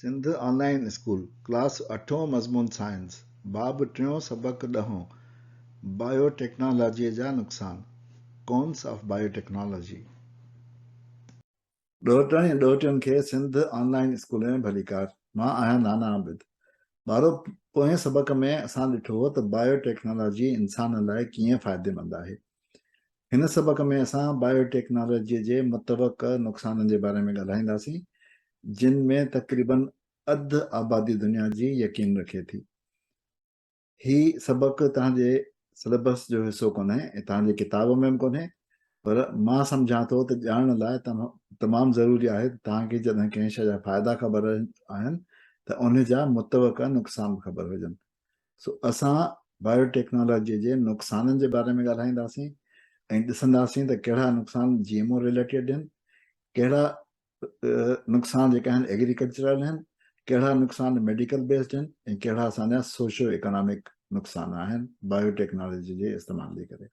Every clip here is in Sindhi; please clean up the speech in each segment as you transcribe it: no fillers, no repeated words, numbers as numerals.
سنڌ آن لائين اسڪول، ڪلاس اٺون مضمون سائنس، باب ٽيون سبق ڏهون، بايو ٽيڪنالاجيء جا نقصان، Cons of Biotechnology. ڏوهٽن ۽ ڏوهٽين کي سنڌ آن لائين اسڪول ۾ ڀليڪار. مان آهيان نانا عابد. ٻارو پوئين سبق ۾ اسان ڏٺو هو ته بايو ٽيڪنالاجي انسان لاء ڪيئن فائديمند آهي. هن سبق ۾ اسان بايو ٽيڪنالاجيء جي متوقع نقصانن جي باري ۾ ڳالهائينداسين، جن ۾ تقريباً اڌ آبادي دنيا جي يقين رکي ٿي. هي سبق توهان جي سليبس جو حصو ڪونهي ۽ توهان جي ڪتاب ۾ به ڪونهي پر مان سمجهان ٿو ته ڄاڻڻ لاء تمام ضروري آهي ته توهان کي جڏهن ڪنهن شيء جا فائدا خبر آهن ته ان جا متوقع نقصان به خبر هجن. سو اسان بايو ٽيڪنالاجيء جي نقصانن جي باري ۾ ڳالهائينداسين ۽ ڏسنداسين ته ڪهڙا نقصان جي ايم او رليٽيڊ آهن، ڪهڙا نقصان جيڪا آهن ايگريڪلچرل آهن، ڪهڙا نقصان ميڊيڪل بيسڊ آهن ۽ ڪهڙا اسان جا سوشو اڪنامڪ نقصان آهن بايو ٽيڪنالاجي جي استعمال جي ڪري.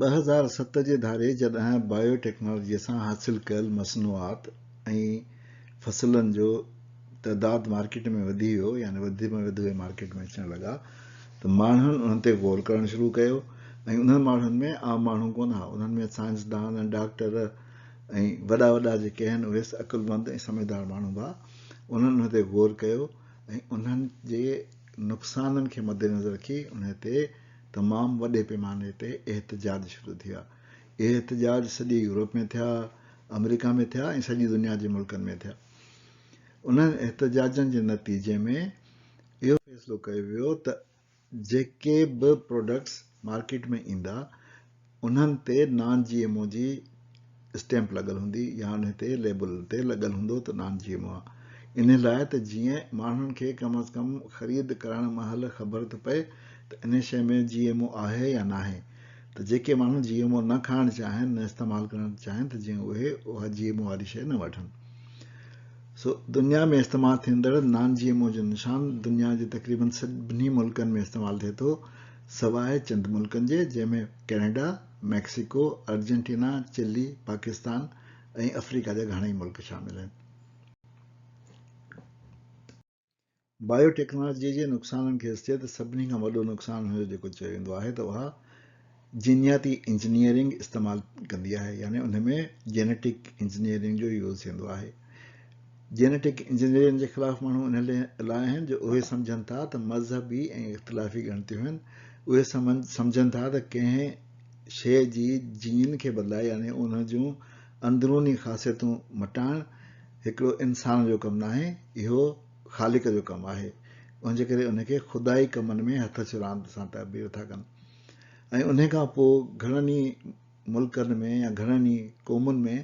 2007 جي ڌاري جڏهن بايو ٽيڪنالاجي سان حاصل ڪيل مصنوعات ۽ فصلن جو تعداد مارڪيٽ ۾ وڌي ويو يعني وڌ ۾ وڌ اهي مارڪيٽ ۾ اچڻ لڳا ته ماڻهن انهن تي غور ڪرڻ شروع ڪيو ۽ انهن ماڻهن ۾ عام ماڻهو ڪونه ها انهن ۾ سائنسدان ۽ ڊاڪٽر ۽ وڏا وڏا جيڪي آهن اهي عقلمند ۽ سمجهدار ماڻهو به ها انهن انهن تي غور ڪيو ۽ انهن جي نقصانن کي مد نظر رکي انهن تي تمام وڏي پيماني تي احتجاج شروع ٿي ويا اهي احتجاج سڄي يورپ ۾ ٿيا آمريڪا ۾ ٿيا ۽ سڄي دنيا جي ملڪن ۾ ٿيا. انهن احتجاجن جي نتيجي ۾ اهو فيصلو ڪيو ويو ته جيڪي به پراڊڪٽس مارڪيٽ ۾ ايندا انهن تي نان جي ايم او جي اسٽيمپ لڳل هوندي يا انهي تي ليبل تي لڳل هوندو ته نان جي ايم او آهي انهي لاء ته جيئن ماڻهن کي ڪم از ڪم خريد ڪرڻ مهل خبر ته پئي ته انهي شيء ۾ جي ايم او آهي يا ناهي. ته جيڪي ماڻهو جي ايم او نه کائڻ چاهين نه استعمال ڪرڻ چاهين ته جيئن اهي اها جي ايم او واري شيء نه وٺن. سو دنيا ۾ استعمال ٿيندڙ نان جي ايم او جو نشان دنيا جي تقريبن سڀني ملڪن ۾ استعمال ٿئي ٿو سواء چند ملڪن جي جنهن ۾ Canada, Mexico, Argentina, Chile, Pakistan ۽ Africa جا گهڻائي ملڪ شامل آهن. بايو ٽيڪنالاجيء جي نقصانن کي ڏسجي ته سڀني کان وڏو نقصان ان جو جيڪو چيو ويندو آهي ته اها جينياتي انجنيئرنگ استعمال ڪندي آهي يعني ان ۾ جينيٽڪ انجنيئرنگ جو يوز ٿيندو آهي. جينيٽڪ انجنيئرنگ جي خلاف ماڻهو ان لاء آهن جو اهي سمجهن ٿا ته مذهبي ۽ اختلافي ڳڻتيون آهن اهي سمجهن ٿا ته ڪنهن شيء جي جين کي بدلائي يعني ان جون اندروني خاصيتون مٽائڻ هڪڙو انسان جو ڪم ناهي، اهو خالق جو ڪم آهي، ان جي ڪري ان کي خدائي ڪمن ۾ هٿ چراند سان تعبير ٿا ڪن ۽ انهي کان پوء گهڻن ئي ملڪن ۾ يا گهڻن ئي قومن ۾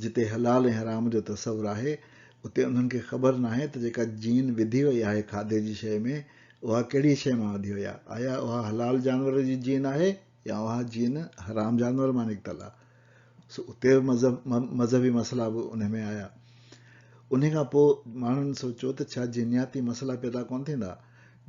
جتي حلال ۽ حرام جو تصور آهي اتي انهن کي خبر ناهي ته جيڪا جين وڌي وئي آهي کاڌي جي شيء ۾ اها ڪهڙي شيء مان وڌي وئي آهي، آيا اها حلال جانور جي جين آهي يا اها جين حرام جانور مان نڪتل آهي. سو اتي به مذهب مذهبي مسئلا به ان ۾ آيا. انهي کان پوء ماڻهن سوچيو ته ڇا جينياتي مسئلا پيدا ڪونه ٿيندا؟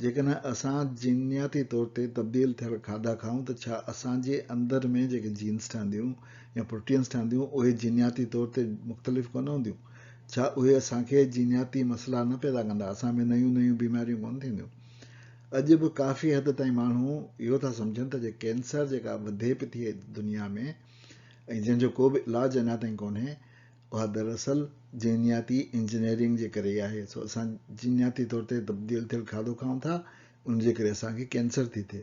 جيڪڏهن اسان جينياتي طور تي تبديل ٿيل کاڌا کائون ته ڇا اسان جي اندر ۾ جيڪي جينز ٺهنديون يا پروٽينز ٺهنديون اهي جينياتي طور تي مختلف ڪونه هونديون؟ ڇا اهي اسان کي جينياتي مسئلا نه پيدا ڪندا؟ اسان ۾ نيون نيون بيماريون ڪونه ٿينديون؟ اڄ به ڪافي حد تائين ماڻهو اهو ٿا سمجهن ته جي ڪينسر جيڪا وڌي پئي ٿي دنيا ۾ ۽ جنهن جو ڪو به علاج اڃا تائين ڪونهي اها دراصل جينياتي انجنيئرنگ جي ڪري ئي آهي سو اسان جينياتي طور تي تبديل ٿيل کاڌو کائون ٿا ان جي ڪري اسان کي ڪينسر ٿي ٿئي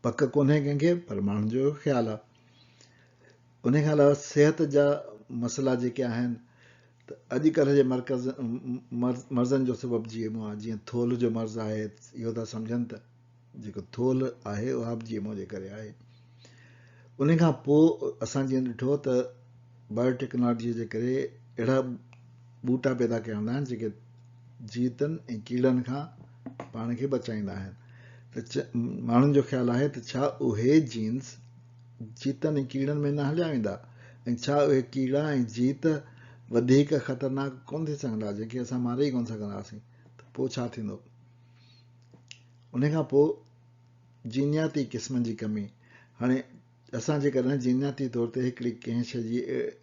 پڪ ڪونهي ڪنهن کي پر ماڻهن جو اهو خيال آهي ان کان علاوه صحت جا مسئلا جيڪي آهن ته اڄ ڪلهه جي مرڪز مرضن جو سبب جي ايم او آهي جيئن ٿولهه جو مرض آهي اهو ٿا سمجهن ته جيڪو ٿولهه آهي اها به جي ايم او جي ڪري آهي ان کان پوء اسان جيئن ڏٺو ته بايو ٽيڪنالاجي جي ڪري اهڙا ٻوٽا پيدا ڪيا ويندا آهن جيڪي جيتن ۽ ڪيڙن کان پاڻ کي بچائيندا آهن ته ماڻهن جو خيال آهي ته ڇا اهي جينز جيتن ۽ ڪيڙن ۾ نه هليا ويندا ۽ ڇا اهي ڪيڙا ۽ جيت وڌيڪ خطرناڪ ڪونه ٿي سگهندا جن کي اسان ماري ئي ڪونه سگهنداسين ته پوء ڇا ٿيندو؟ ان کان پوء جينياتي قسمن جي ڪمي هاڻي اسان جيڪڏهن جينياتي طور تي هڪڙي ڪنهن شيء جي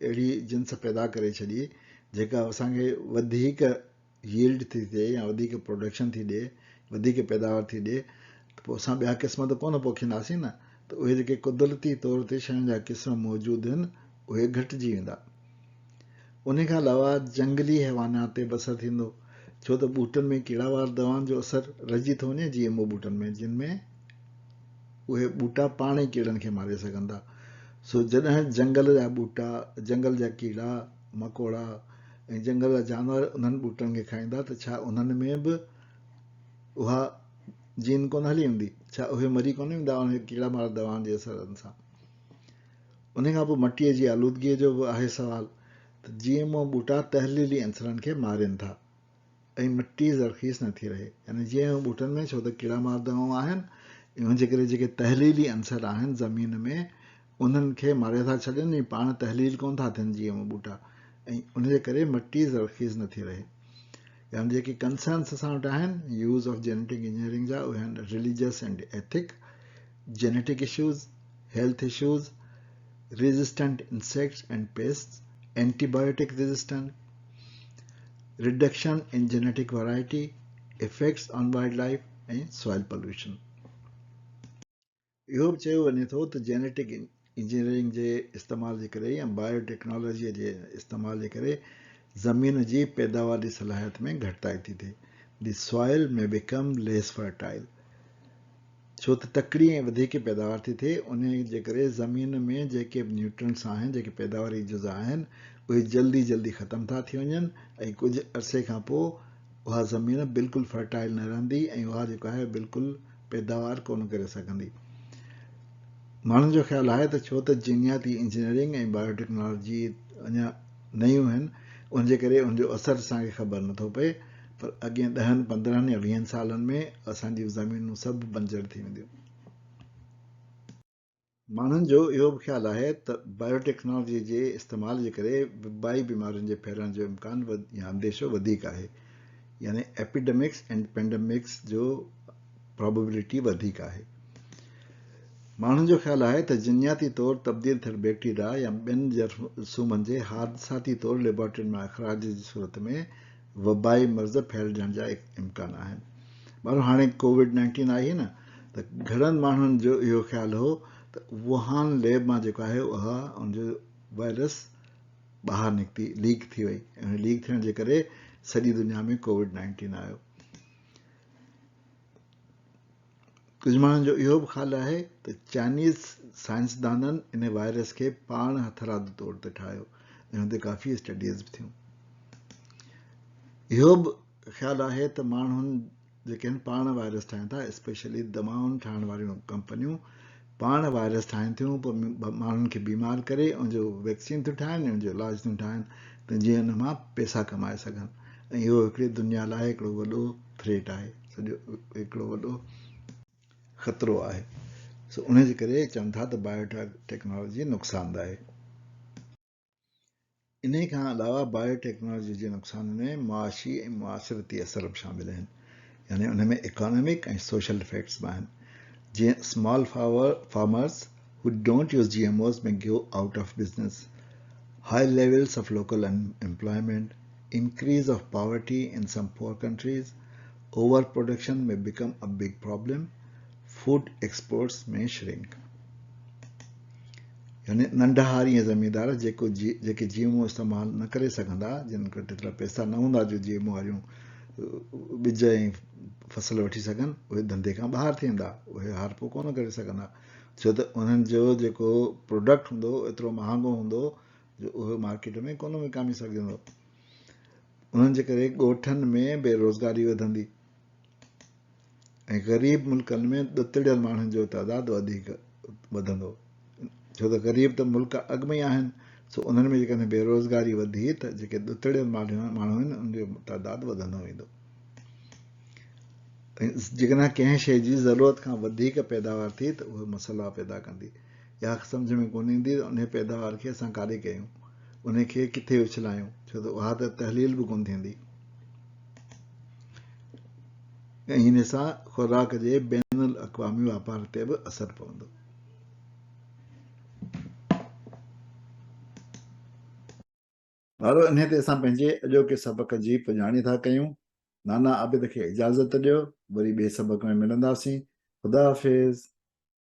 اهڙي جنس پيدا ڪري ڇڏي جيڪا اسان کي وڌيڪ ييلڊ ٿي ٿئي يا وڌيڪ پروڊڪشن ٿي ڏئي، وڌيڪ پيداوار ٿي ڏئي ته پوء اسان ٻيا قسم ته ڪونه پوکينداسين نه ته اهي جيڪي قدرتي طور تي شين جا قسم موجود آهن اهي گهٽجي ويندا. ان کان علاوه جنگلي حيوانات تي به اثر ٿيندو ڇو ته ٻوٽن ۾ ڪيڙاوار دوائن جو اثر رهجي ٿو وڃي جي ايم او ٻوٽن ۾ جن ۾ اهي ٻوٽا پاڻ ئي ڪيڙن کي ماري سگهن ٿا سو جڏهن جنگل جا ٻوٽا جنگل جا ڪيڙا مڪوڙا ۽ جنگل جا جانور انهن ٻوٽن کي کائيندا ته ڇا انهن ۾ به اها جين ڪونه هلي ويندي؟ ڇا اهي مري ڪونه ويندا انهن ڪيڙا مار دوائن جي اثرن سان؟ ان کان پوء مٽيء جي آلودگيء جو به آهي سوال ته جي ايم او ٻوٽا تحليلي عنصرن کي مارين ٿا ۽ مٽي زرخيز نه ٿي رهي يعني جي ايم او ٻوٽن ۾ ڇو ته ڪيڙا مار دوائون آهن ان جي ڪري جيڪي تحليلي عنصر آهن زمين ۾ انهن کي ماري ٿا ڇڏين ۽ پاڻ تحليل ڪونه ٿا ٿين جي ايم او ٻوٽا ۽ ان جي ڪري مٽي زرخيز نه ٿي رهي يعني جيڪي ڪنسرنس اسان وٽ آهن يوز آف جينيٽڪ انجنيئرنگ جا اهي آهن religious and ethic genetic issues health issues, resistant insects and pests, antibiotic resistant, reduction in genetic variety, effects on wildlife ۽ soil pollution. اهو به چيو وڃي ٿو ته جينيٽڪ انجنيئرنگ جي استعمال جي ڪري يا بايو ٽيڪنالاجي جي استعمال جي ڪري زمين جي پيداواري صلاحيت ۾ گهٽتائي ٿي ٿئي، The soil may become less fertile. ڇو ته تڪڙي ۽ وڌيڪ پيداوار ٿي ٿئي، انهيء جي ڪري زمين ۾ جيڪي به نيوٽرنٽس آهن، جيڪي پيداواري جزا آهن، اهي جلدي جلدي ختم ٿا ٿي وڃن ۽ ڪجهه عرصي کان پوء اها زمين بلڪل فرٽائل نه رهندي ۽ اها جيڪو آهي بلڪل پيداوار ڪونه ڪري سگهندي. ماڻهن جو خيال آهي ته ڇو ته جينياتي انجنيئرنگ ۽ بايو ٽيڪنالاجي اڃا نيون آهن، ان جي ڪري ان جو اثر اسان کي خبر نٿو پئي، پر اڳين ڏهن، 15 يا 20 سالن ۾ اسان جون زمينون سڀ بنجر ٿي وينديون. ماڻهن جو اهو به خيال آهي ته بايو ٽيڪنالاجي جي استعمال جي ڪري وبائي بيمارين جي ڦهلڻ جو امڪان يا انديشو وڌيڪ آهي يعني ايپيڊمڪس اينڊ پينڊمڪس جو پرابيبلٽي وڌيڪ آهي. ماڻهن جو خيال آهي ته جينياتي طور تبديل ٿيل بيڪٽيريا يا ٻين جرثومن جي حادثاتي طور ليبارٽرين مان اخراج جي صورت ۾ وبائي مرض ڦهلجڻ جا امڪان آهن. ٻارو هاڻي ڪووڊ نائنٽين آئي نه ته گهڻن ماڻهن جو اهو خيال هو ته ووهان ليب مان جيڪو آهي اها ان جو وائرس ٻاهر نڪتي ليڪ ٿي وئي ۽ ليڪ ٿيڻ جي ڪري سڄي دنيا ۾ ڪووڊ نائنٽين آيو. ڪجهه ماڻهن جو اهو به خيال آهي ته چائنيز سائنسدانن ان وائرس کي پاڻ هٿرادو طور تي ٺاهيو ۽ ان تي ڪافي اسٽڊيز به ٿيون. اهو به خيال آهي ته ماڻهن جيڪي آهن پاڻ وائرس ٺاهين ٿا اسپيشلي دوائن ٺاهڻ واريون ڪمپنيون پاڻ وائرس ٺاهين ٿيون پوء ماڻهن کي بيمار ڪري ان جو ويڪسين ٿيون ٺاهن ان جو علاج ٿيون ٺاهن ته جيئن ان مان پيسا ڪمائي سگهن ۽ اهو هڪڙي دنيا لاء هڪڙو وڏو ٿريٽ آهي سڄو هڪڙو وڏو خطرو آهي سو ان جي ڪري چون ٿا ته بايو ٽيڪنالاجي نقصانده آهي. انهي کان علاوه بايو ٽيڪنالاجي جي نقصانن ۾ معاشي ۽ معاشرتي اثر به شامل آهن يعني ان ۾ اڪانامڪ ۽ سوشل افيڪٽس به آهن جيئن small farmers who don't use GMOs may go out of business, high levels of local unemployment, increase of poverty in some poor countries, over production may become a big problem, food exports may shrink. يعني ننڍا هاري ۽ زميندار جيڪو جيڪي جي ايم او استعمال نه ڪري سگهندا جن وٽ ايترا پئسا نه هوندا جو جي ايم او واريون ٻج ۽ فصل وٺي سگهن اهي ڌنڌي کان ٻاهر ٿي ويندا اهي هارپو ڪونه ڪري سگهندا ڇو ته انهن جو جيڪو پروڊڪٽ هوندو ايترو مهانگو هوندو جو اهو مارڪيٽ ۾ ڪونه وڪامي سگهجندو انهن جي ڪري ڳوٺن ۾ بيروزگاري وڌندي ۽ غريب ملڪن ۾ ڏتڙيل ماڻهن جو تعداد وڌيڪ وڌندو ڇو ته غريب ته ملڪ اڳ ۾ ئي آهن سو انهن ۾ جيڪڏهن بيروزگاري وڌي ته جيڪي ڏتڙيل ماڻهو آهن ان جو تعداد وڌندو ويندو ۽ جيڪڏهن ڪنهن شيء جي ضرورت کان وڌيڪ پيداوار ٿي ته اهو مسئلا پيدا ڪندي اها سمجهه ۾ ڪونه ايندي ته انهي پيداوار کي اسان ڪاڏي ڪيون، انهي کي ڪٿي اڇلايون، ڇو ته اها ته تحليل به ڪونه ٿيندي ۽ انهي سان خوراڪ جي بين الاقوامي واپار تي به اثر پوندو. ٻارو انهي تي اسان پنهنجي اڄوڪي سبق جي پڄاڻي ٿا ڪيون. نانا عابد کي اجازت ڏيو، وري ٻئي سبق ۾ ملنداسين. خدا حافظ.